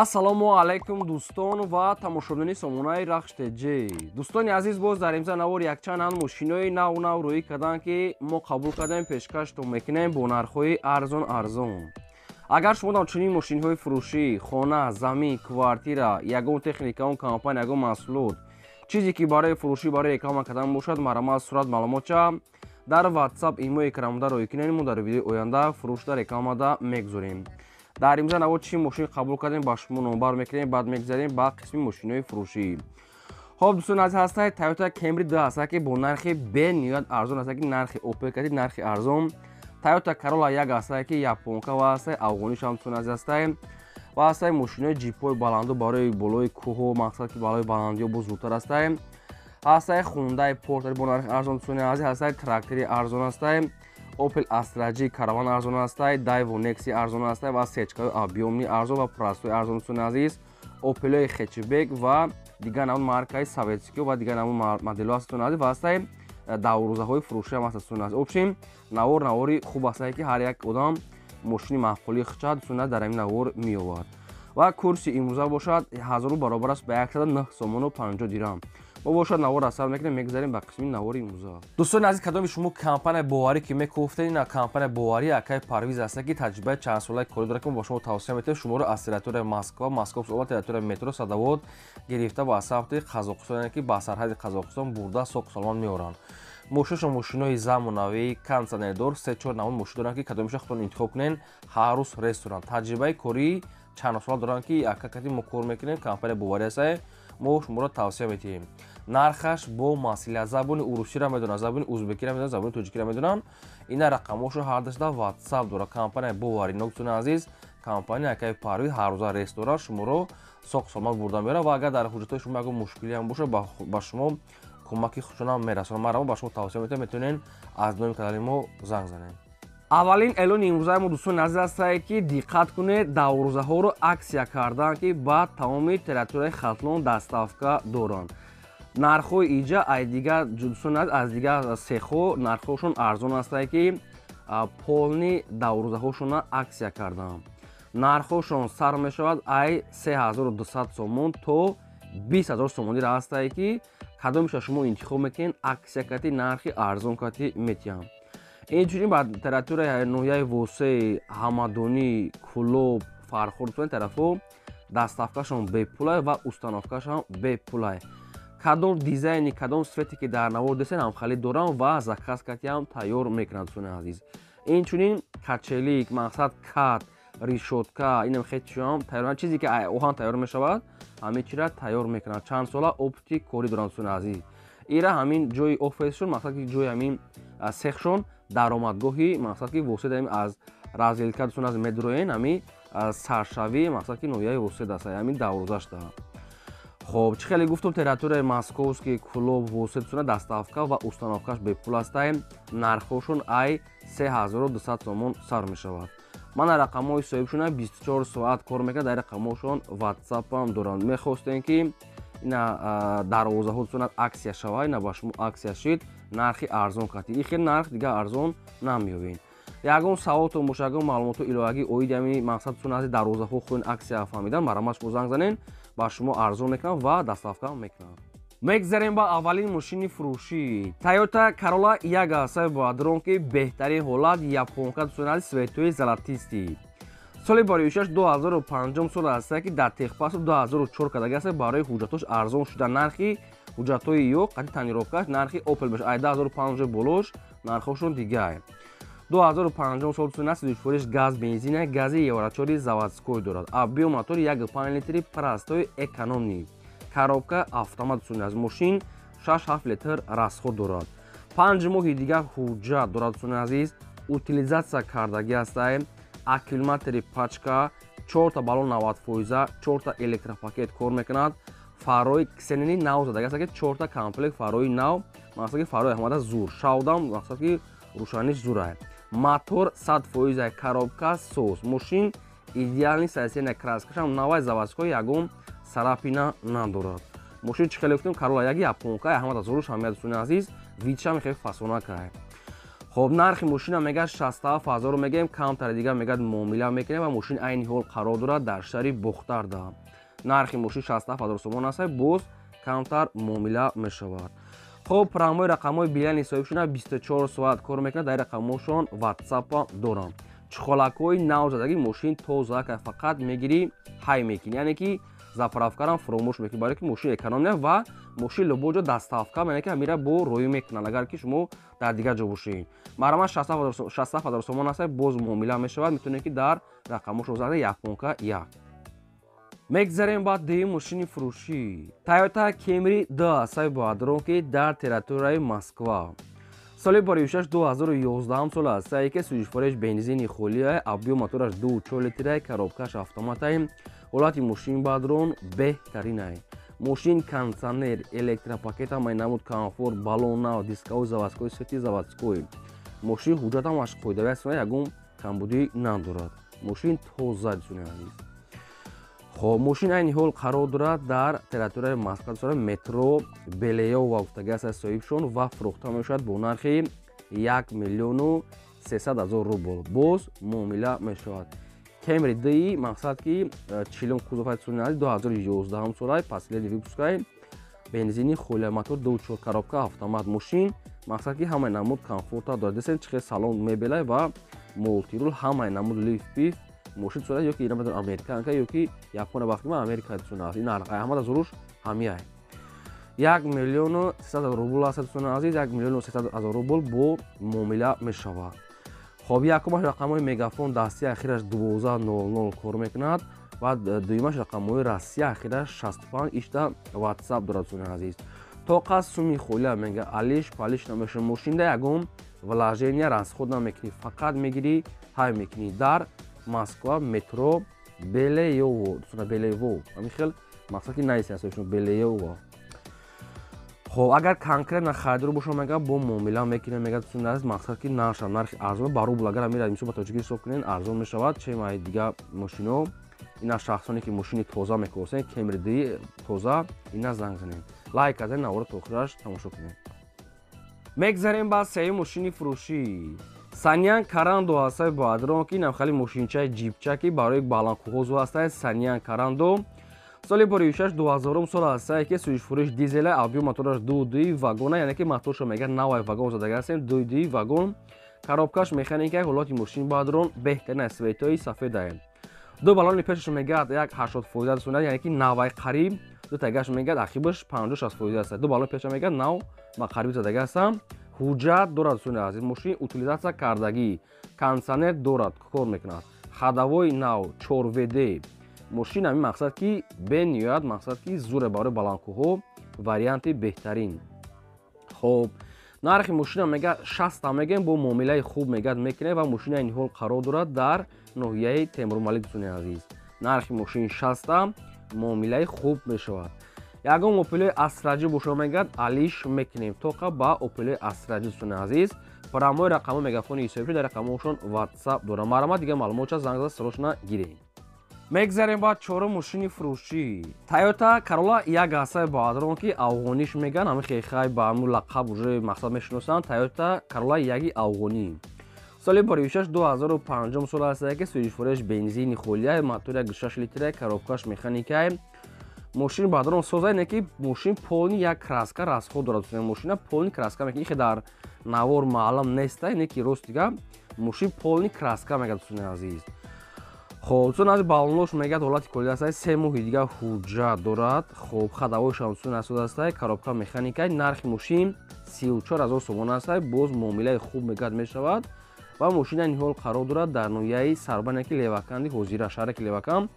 Ассалому алайкум, дӯстон ва тамошобинони сомонаи Рахш ТЖ. Дӯстони азиз, боз дар имза навор якчанд ан мошинои нав нав рӯӣ карданд, ки мо қабул кардем, пешкаштон мекунем бо нархҳои арзон арзон. Агар шумо дар чунин мошинҳои фурӯшӣ, хона, замин, квартира, ягон техника, он компания, ягон маҳсулот, чизе ки барои фурӯшӣ, барои реклама кардан бошад, марҳамат, сурат, маълумотча дар WhatsApp, имо экранмуда рӯӣ кунем. Мо дар видеои оянда фурӯшда, рекламада мегузорем. Дар имза навор чӣ мошин қабул кардем, ба шумо номбар мекунем, баъд мегзарем ба қисми мошинои фурӯшӣ. Хоб, дӯстон азиз, ҳастаи Toyota Camry 2 ҳаста, ки бо нархи бениҳоят арзон ҳаста, ки нархи Opel кати нархи арзон. Toyota Corolla 1 ҳастае, ки японка ва ҳастаи афғониш ҳам, дӯстон азиз, ҳастаи ва ҳастаи мошинои ҷипҳои баланду барои болои кӯҳо, мақсад ки болои баландиҳо боз зудтар ҳастаи. Ҳастаи Hyundai Porter бо нархи арзон, дӯстони азиз, ҳастаи трактори арзон ҳастаи, Opel Astra G караван арзон ҳастай, Daewoo Nexia арзон ҳастай ва сечкаи объёмный арзон ва простой арзон, дӯстони азиз, Opel-ои хэтчбек ва дигар намуд маркаи советский ва дигар намуд моделҳо ҳаст, дӯстони азиз, ва ҳастай даврӯзаҳои фурӯшӣ ҳам ҳаст, дӯстони азиз. Общем, навор навори хуб ҳастае, ки ҳар як одам мошини маъқулии худша, дӯстони азиз, дар ҳамин навор меёвад. Ва курси имрӯза бошад 1000 баробар аст ба 109 сомону 50 дирам. Мо бошад навор асар мекунем, мегзарем ба қисми навори имрӯза. Дӯстони азиз, кадоми шумо компания боварӣ ки мекуфтед, ина компания боварӣ акай Парвиз аста, ки таҷрибаи чандсолаи корӣ дорад, ки мо ба шумо тавсия метавем. Шуморо аз территорияи Москва, Московс област, территорияи метро Садовод гирифта ба самти Қазоқистон, яъне ки ба сарҳади Қазоқистон бурда, соқ саломат меоранд. Мошинашон мошинои замонавӣ, кондиционердор, се-чор намуд мошин доранд, ки кадомиша худтон интихоб кунед, ҳар рӯз ресторан. Таҷрибаи кории чандсола доранд, ки ака кати мо кор мекунем, компания боварӣ астае, мо шуморо тавсия метиҳем. Нархаш бо маслиҳат, забони урусиро медонанд, забони узбекиро медонанд, забони тоҷикиро медонанд. Ина рақамҳошо ҳардашда WhatsApp дорад компания боварӣ. Дӯстони азиз, компания акаи Парвиз ҳаррӯза рейс дорад, шуморо соқ саломат бурда меорад ва агар дар ҳуҷҷатҳои шумо ягон мушкилӣ ҳам бошад, ба шумо кӯмаки худшонам мерасонад. Марҳамат, ба шумо тавсия метиҳам, метавонед аз номи канали мо занг занед. Аввалин эълони имрӯзаи мо, дӯстони азиз, ҳастае, ки диққат кунед, даврӯзаҳоро акция карданд, ки ба тамоми территорияи Хатлон доставка доранд. Нархҳои иҷа ай дигар, дӯстони азиз, аз дигар сехҳо нархҳошон арзон ҳастае, ки полный даврӯзаҳошона акция карданд. Нархҳошон сар мешавад ай 3200 сомон то 20 000 сомонира ҳастае, ки кадомеша шумо интихоб мекунед, акция кати нархи арзон кати метиҳанд. Инчунин ба территорияи ноҳияи Восеи, Ҳамадонӣ, Кӯлоб, Фархор тарафҳо доставкашон бепулай ва установкашон бепулай. Кадом дизайни, кадом цвете ки дар навор десен, ҳамхалӣ дорам ва заказ катиам тайёр мекунанд, дӯстони азиз. Инчунин качелик, мақсад кат, решётка, инам хечиам тайёр, чизе ки оҳан тайёр мешавад, ҳамин чира тайёр мекунанд. Чанд сола опыти корӣ доранд, дӯстони азиз. Ира ҳамин ҷои офисшон, мақсад ки ҷои ҳамин сехшон, даромадгоҳи, мақсад ки Восеъ аз развилка, дӯстон, аз медроен, ҳами саршавӣ, мақсад ки ноҳияи Восеъ аст, ҳамин даврӯзашда. Хоб, чӣ хеле гуфтум, территорияи Московский, Кӯлоб, Восеъ, дӯстона, доставка ва установкаш бепул астае. Нархҳошон ай 3200 сомон сар мешавад. Мана рақамҳои соҳибшона, 24 соат кор мекунад, дар рақамҳошон ватсапам доранд. Мехостем, ки ина дарвозаҳо, дӯстона, акция шава, ина ба шумо акция шид, нархи арзон кати. И хел нарх дигар арзон намеёбед. Ягон саволтон боша, ягон маълумоту иловагӣ оиди ҳамин, мақсад, дӯстон, аз дарвозаҳо хоҳен акция фаҳмидан, марҳамат, шумо занг занен, ба шумо арзон мекунам ва доставка мекунам. Мегзарем ба аввалин мошини фурӯшӣ. Toyota Corolla як ҳастаи бадрон, ки беҳтарин ҳолат, японка, дӯстон азиз, цветои золотистый. Соли бароишаш 2005 сол ҳастае, ки дар техпаспорт 2004 кардаги аст. Барои ҳуҷҷатош арзон шуда, нархи ҳуҷҷатҳои ё қати тонировкаш нархи Opel мешавад. Ай 2005 болош нархҳошон дигар. 2005 сол, дӯстон, сӯзишвориш газ, бензина, гази евро 4, заводской дорад. Объём мотори 1,5 литри, простой, экономный. Коробка автомат, дӯстони аз, мошин 6-7 литр расход дорад. 5 моҳи дигар ҳуҷҷат дорад, дӯстони азиз, утилизация кардагӣ ҳастае. Аккумулятори пачка, чорта баллон 90 фоиза, чорта электропакет кор мекунад. Фарои ксенони нав задаги аст, ки чорта комплект фарои нав, мақсад ки фарои аҳмада зур шавдам, мақсад ки рӯшаниш зурае. Мотор 100 фоиза, коробка соз, мошин идеальный состояние, краскашам навай, заводской, ягон царапина надорад мошин. Чӣ хеле гуфтем, Карола як, японка, аҳмада зуруш ҳамия, дӯстони азиз, видшам хеле фасонакае. Хоб, нархи мошина мегӯяд 67 ҳазор мегӯем, камтар дигар мегӯяд муомила мекунем ва мошин айни ҳол қарор дорад дар шаҳри Бохтарда. Нархи мошин 67 ҳазор сомон аст, боз камтар муомила мешавад. Хоб, прямой рақамҳои билани соҳибшона 24 соат кор мекунад, дар рақамҳошон WhatsApp дорам. Чхолакҳои навзадаги, мошин тоза, фақат мегирӣ, ҳай мекунӣ, яъне ки заправкарам фуромӯш мекунӣ, барое ки мошин экономия ва мошин любой ҷо доставка, яъне ки ҳамира бо роӣ мекунанд, агар ки шумо дар дигар ҷо бошед. Марҳамат, 67 ҳазор сомон аст, боз муомила мешавад, метавонед ки дар рақамҳошон зада японка як. Мегзарем ба дуюм мошини фурӯшӣ. Toyota Camry 2 асай баъдрон, ки дар территорияи Москва. Соли баришаш 2011 сол аст, ки сӯзишвориш бензини холия, объём мотораш 2,4 литрай, коробкаш автоматай, ҳолати мошин баъдрон беҳтаринай. Мошин кондиционер, электропакет, ҳамаи намуд комфорт, баллон нав, дисковой, заводской, сети заводской. Мошин ҳуҷҷатам аш қоидави аст, ягон камбудӣ надорад. Мошин тоза, дӯстони азиз. Хоб, мошин айни ҳол қарор дорад дар территорияи Москва, метро Белеёва гуфтаги аст соҳибшон ва фурӯхта мешавад бо нархи 1 миллиону 300 ҳазор рубл, боз муомила мешавад. Camry 2, мақсад ки чилум кузоваи сунаи 2011 солай, последний выпускай, бензини холия, мотор 2,4, коробка автомат. Мошин мақсад ки ҳамаи намуд комфорта дорад. Десен чихел салон мебелай ва мултирул, ҳамаи намуд лифт пиф. Мошин сура ёки ина бадар американка ёки япония, вақти ма Америка суна аст. Ин нарх ҳамада зуруш ҳамияй. 1 миллиону 300 ҳазор рубл аст, дӯстони азиз, 1 миллиону 300 ҳазор рубл, бо муомила мешавад. Хоб, якумаш рақамҳои мегафон дасти, ахираш 1200 кор мекунад ва дуюмаш рақамҳои Россия, ахираш 65, ишта WhatsApp дорад, дӯстони азиз. Тоқа суми холия мега, алиш палиш намеша, мошинда ягон вложения, расход намекунӣ, фақат мегирӣ, ҳай мекунӣ. Дар Москва, метро Белеёво, дӯстона, Белеево, ҳамин хел мақсад ки наиси аст Белеёво. Хоб, агар конкретно харидор бошам, мега бо муомила мекунем, мега, дӯстони азиз, мақсад ки нархам нархи арзон ба рубл, агар амира мисол ба тоҷикӣ ҳисоб кунем, арзон мешавад, чем ай дига мошино. Ина шахсоне ки мошини тоза мекосен, Camry 2 тоза, ина занг занем, лайк казен, навора то охираш тамошо кунем. Мегзарем ба сеюм мошини фурӯшӣ. Санян Карандо ҳастай баъдрон, ки инам хеле мошинчаи ҷипча, ки барои баландкӯҳозу ҳастай. Санян Карандо соли боришаш 2000 сол ҳастай, ки сӯзишфурӯш дизела, объём мотораш 2,2 вагона, яъне ки моторшо мега навай вагон задага ҳастем, 2,2 вагон, коробкаш механика. Ҳолати мошин баъдрон беҳтарин аст, светои сафедае. Ду баллони пешаш мегӯяд як 80% сунад, яъне ки навай қариб, ду тагаш мегӯяд ақибаш 50-60% аст. Ду баллони пеша мегӯяд нав ба қариб задага ҳастам. Ҳуҷҷат дорад, дӯстони азиз, мошин утилизатсия кардагӣ, кондиционер дорад, кор мекунад, ходовой нав, 4 ВД. Мошин ҳамин мақсад ки бениҳоят мақсад ки зуре, барои баландкӯҳҳо варианти беҳтарин. Хоб, нархи мошина мега 60 мегӯем, бо муомилаи хуб мегӯяд мекунем ва мошина айни ҳол қарор дорад дар ноҳияи Темурмалик, дӯстони азиз. Нархи мошин 60, муомилаи хуб мешавад. Ягон Опелои Астраҷӣ боша, мегӯяд алиш мекунем тоқа ба Опелои Астраҷӣ, дӯстони азиз. Прямой рақамҳо мегафони ҳисобӣ, дар рақамҳошон WhatsApp дорам. Марҳамат, дигар маълумотча занг зада срочно гирем. Мегзарем ба чорум мошини фурӯшӣ. Toyota Corolla як ҳастаи баадрон, ки афғониш мегӯянд, ҳамин хехай ба ҳамун лақаб уже мақсад мешиносанд. Toyota Corolla яки афғонӣ соли боришаш 2005 сол аст, ки сӯзишвориш бензини холия, мотор 1,6 литра, коробкаш механикай. Мошин баъдрон соза, не ки мошин полный як краска расход дорад. Мошина полный краска мекунӣ, хе дар навор маълум неста, не ки рост дига мошин полный краска мегӯяд, дӯстони азиз. Хоб, дӯстони азиз, баллонош мегӯяд ҳолати кулли аст, 3 моҳи дига ҳуҷҷат дорад. Хоб, ходовойшам дӯстони азиз аст, коробка механикай. Нархи мошин 34 000 сомон аст, боз муомилаи хуб мегӯяд мешавад ва мошин айни ҳол қарор дорад дар ноҳияи Сарбанд, яки Леваканди ҳозира, шаҳраки Левакан,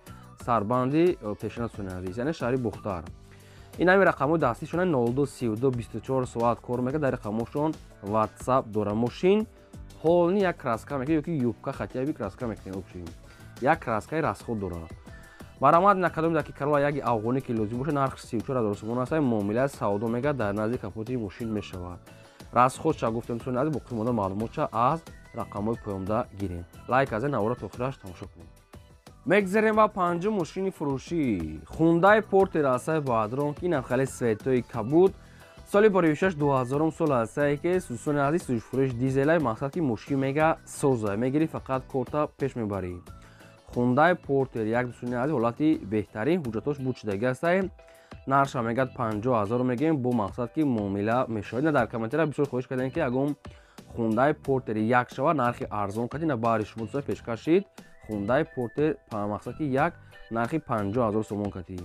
Сарбанди пешина, дӯстони азиз, яъне шаҳри Бухтар. Ин ҳами рақамҳои дастишона 02 32, 24 соат кор мекунад, дар рақамҳошон WhatsApp дорад. Мошин полный як краска мекунад ёки юбка хотя бы краска мекунад, общий як краскаи расход дорад. Баромад накардом даки Карола яки афғонӣ ки лозим бошад, нарх 34 000 сомон аст, муомилаи савдо мегӯяд дар назди капоти мошин мешавад. Расходша гуфтем, дӯстони азиз, боқимонда маълумотша аз рақамҳои поёнда гирем. Лайк аз навора то охираш тамошо кунем. Мегзарем ба панҷум мошини фурӯшӣ. Хундай Портер асаи баадрон, ки инам хеле светои кабуд. Соли 2006 2000 сол аст ки дӯстони азиз сӯзишфурӯш дизелай, мақсад ки мошин мега соза мегирӣ, фақат корта пеш мебарӣ. Хундай Портер як, дӯстони азиз, ҳолати беҳтарин, ҳуҷҷатош буд шудаги астае. Нархша мегӯяд 50 000 мегӯем, бо мақсад ки муомила мешавад. Ина дар комментария бисёр хоҳиш кардем, ки ягон Хундай Портер як шавад, нархи арзон кардӣ на баҳри шумо дӯста пешкаш шид. Хундай Портер мақсад ки як нархи 50 000 сомон кардӣ.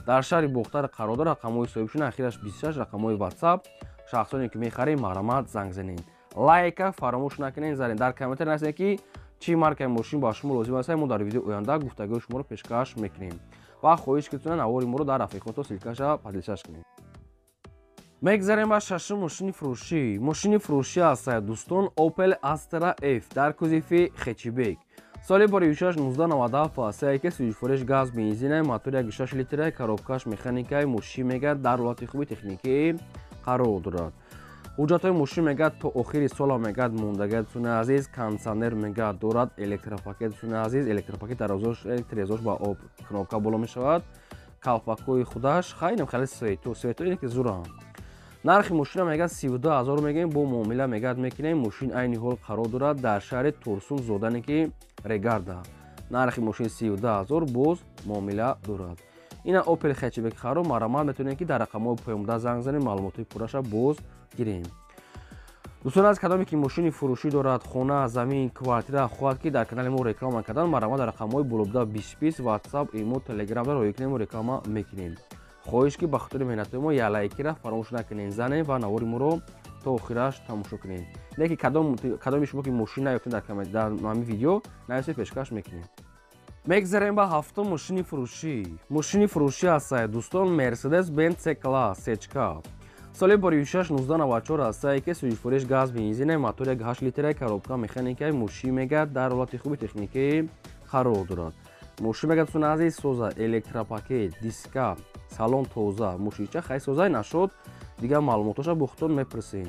Дар шаҳри Бохтар қарор дорад, рақамҳои соҳибшун ахираш 26, рақамҳои WhatsApp. Шахсоне ки мехарем, марҳамат, занг занед. Лайка фаромӯш накунед, занед. Дар комментария нависед, ки чӣ маркаи мошин ба шумо лозим аст, мо дар видеои оянда гуфтагиҳои шуморо пешкаш мекунем. Ва хоҳиш ки навори моро дар рафиқото ссылка ша поделиться кунед. Мегзарем ба шашум мошини фурӯшӣ. Мошини фурӯшӣ аст, дӯстон, Opel Astra F дар кузови хэтчбек. Соли 2006 1997 аст ки сӯзишфурӯш газ бензина, мотор 1,6 литра, коробка ш механикаи. Мошин мегӯяд дар ҳолати хуби техникӣ қарор дорад. Ҳуҷҷатҳои мошин мегӯяд то охири сола мегӯяд мондага, дӯстони азиз. Кондитсионер мегӯяд дорад, электропакет, дӯстони азиз, электропакет дарозош, тирезош ба об кнопка боло мешавад, калпакҳои худаш хайнам хеле свето свето ине ки зурам. Нархи мошина мегӯяд 32 000 мегӯем, бо муомила мегӯяд мекунем. Мошин айни ҳол қарор дорад дар шаҳри Турсун зодане ки Регарда. Нархи мошин 32 000, боз муомила дорад. Ина Опел хэтчбек харо, марҳамат, метавонед ки дар рақамҳои поёнбуда занг занед, маълумотҳои пурраша боз гирем. Дӯстон аз кадоме ки мошини фурӯшӣ дорад, хона, замин, квартира, хоҳад ки дар канали мо реклама кардан, марҳамат, дар рақамҳои болобуда 20 20 WhatsApp, имо, Telegram роҳӣ кунем, реклама мекунем. Хоҳиш ки ба хотири меҳнатҳои мо як лайкира фаромӯш накунед, занед ва навори моро то охираш тамошо кунед. Не ки кадоми шумо ки мошин наёфтед, дар ҳамин видео нависед, пешкаш мекунем. Мегзарем ба ҳафтум мошини фурӯшӣ. Мошини фурӯшӣ аст, дӯстон, Мерседес Бенз С класс сечка. Соли 2006 1994 аст ки сӯзишфурӯш газ бензина, мотор 1,8 литра, коробка механикаи. Мошин мегӯяд дар ҳолати хуби техникӣ қарор дорад. Мошин мегӯяд, дӯстони азиз, соза, электропакет, диска, салон тоза, мошинча хай созай нашуд, дигар маълумотоша бо худтон мепурсем.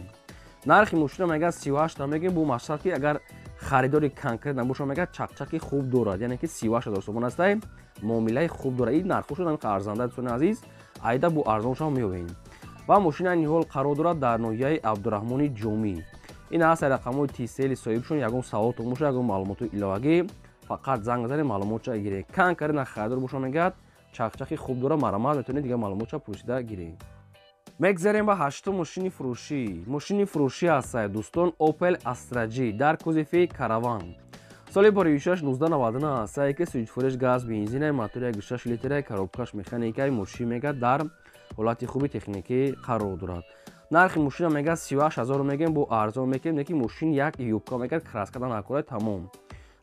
Нархи мошина мегӯяд 38 мегӯем, бо мақсад ки агар харидори конкрет набошад, мегӯяд чақчақи хуб дорад, яъне ки 38 000 сомон астай, муомилаи хуб дорад. Ин нархҳо шуд арзанда, дӯстони азиз, айда бо арзоншам меёбем. Ва мошин айни ҳол қарор дорад дар ноҳияи Абдураҳмони Ҷомӣ. Ин аст рақамҳои Тисели соҳибшон. Ягон саволтон бошад, ягон маълумоти иловагӣ, фақат занг занед, маълумотша гиред. Конкретно харидор бошад, мегӯяд чақчақи хуб дорад, марҳамат, метавонед дигар маълумотша пурсида гиред. Мегзарем ба ҳаштум мошини фурӯшӣ. Мошини фурӯшӣ аст, дӯстон, Opel Astra G дар кузови караван. Соли 2006 1999 аст ки сӯзишфурӯш газ бензина, мотор 1,6 литра, коробка ш механикаи. Мошин мегӯяд дар ҳолати хуби техникӣ қарор дорад. Нархи мошина мегӯяд 38 000 мегӯем, бо арзон мекунем, лекин мошин як юбка мегӯяд краска накора, тамом.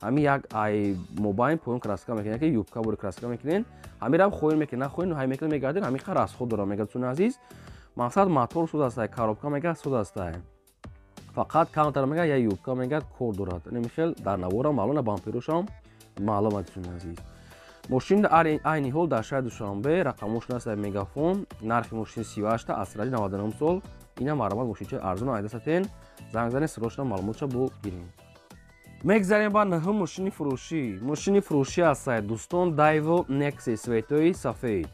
Ҳамин як ай мобайн поён краска мекунед, ки юбка бори краска мекунед, ҳамирам хоҳед мекунед, нахоҳед ҳай мекунед, мегардед, ҳамин қадр расход дорад, мегӯяд, дӯстони азиз. Мақсад мотор соз астай, коробка мегӯяд соз астай, фақат камтар мегӯяд як юбка мегӯяд кор дорад. Немихел дар наворам маълум, бамперошам маълум аст, дӯстони азиз. Мошин айни ҳол дар шаҳри Душанбе, рақамҳош аст Мегафон. Нархи мошин 38, Астра G 99 сол. Ина марҳамат, мошинчаи арзон айдасатен, занг занед, срочно маълумотша бо гирем. Мегзарем ба нӯҳум мошини фурӯшӣ. Мошини фурӯшӣ аст, дӯстон, Дайво Некси светои сафед.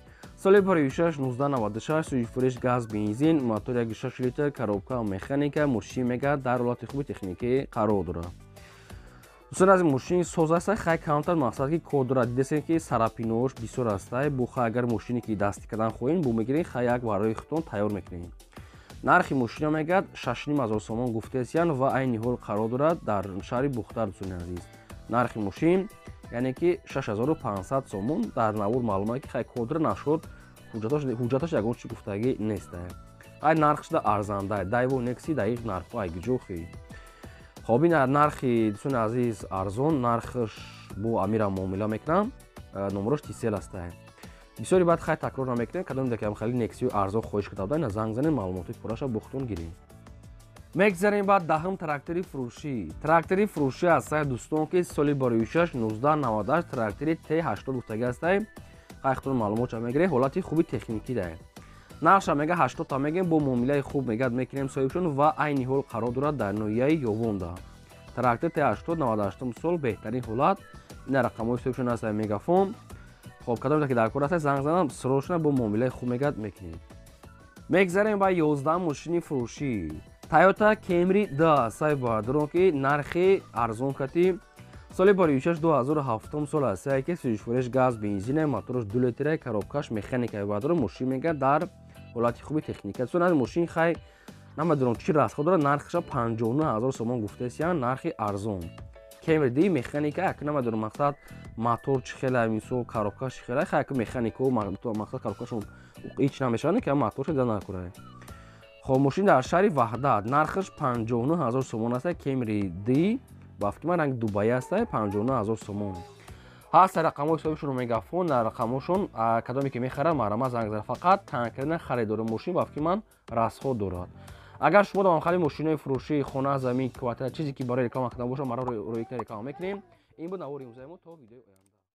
Соли 2006 1996, сӯзишфурӯш газ бензин, мотор 1,6 литр, коробка механика. Мошин мегӯяд дар ҳолати хуби техникӣ қарор дорад. Дӯстон аз, мошини соз аст, хай камтар мақсад ки кор дорад. Дидесем ки сарапинош бисёр астай. Бо хай агар мошине ки дастӣ кардан хоҳем, бо мегирем, хай як барои худтон тайёр мекунем. Нархи мошина мегӯяд 6,5 ҳазор сомон гуфтесиян ва айни ҳол қарор дорад дар шаҳри Бухтар, дӯстони азиз. Нархи мошин яъне ки 6500 сомон. Дар навор маълума ки хай кор дора нашуд, ҳуҷҷаташ ягон чи гуфтагӣ нест. Ай нарх шуда арзанда. Дайво Некси даиқ нархҳо ай гиҷохи. Хоб, ин нархи, дӯстони азиз, арзон нархш, бо амира муомила мекунам, номерош Тисел астай. Бисёри баъд хай такрор намекунем. Кадом дакам хеле Нексию арзон хоҳиш карда буда, занг занед, маълумоти пурраша бо худтон гирем. Мегзарем ба даҳум трактори фурӯшӣ. Трактори фурӯшӣ астай, дӯстон, ки соли 2006 1998, трактори Т80 гуфтагӣ астай. Хай худтон маълумотша мегиред, ҳолати хуби техникӣ дае. Нархша мега 80 мегем, бо муомилаи хуб мегӯяд мекунем соҳибшон ва айни ҳол қарор дорад дар ноҳияи Ёвонда. Трактор Т80 98 сол, беҳтарин ҳолат. Ина рақамҳои соҳибшон аст, Мегафон. Хоб, кадом ки дар кор аст, занг занам срочно, бо муомилаи хуб мегӯяд мекунем. Мегзарем ба 11 мошини фурӯшӣ. Toyota Camry 2 сай бардорон, ки нархи арзон кати, соли бароишаш 2007 сол аст, ки сӯзишвориш газ бензина, мотораш 2 литра, коробкаш механика. Бардорон, мошин мега дар ҳолати хуби техника. Сон мошин хай намедонам чӣ расход дорад, нархаша 59 000 сомон гуфтаистиян, нархи арзон. Camry D механика, як намедонам, мақсад, мотор чӣ хела, мисол, коробкаш чӣ хела, хай механико, мақсад, коробкашон ҳеч намешавад, ки моторша да накунад. Хоб, мошин дар шаҳри Ваҳдат, нархаш 59 000 сомон аст. Camry D ба фикри ман ранги дубаи аст, 59 000 сомон ҳаст. Рақамҳои ҳисобишонро Мегафон, дар рақамҳошон кадоме ки мехарад, марҳамат, занг зада. Фақат конкретно харидори мошин ба фикри ман расход дорад. Агар шумо дар хали мошинои фурӯшии хона, замин, квартира, чизе ки барои реклама кардан бошад, маро рӯи реклама мекунем. Ин буд навори имрӯзаи мо. То видеои оянда.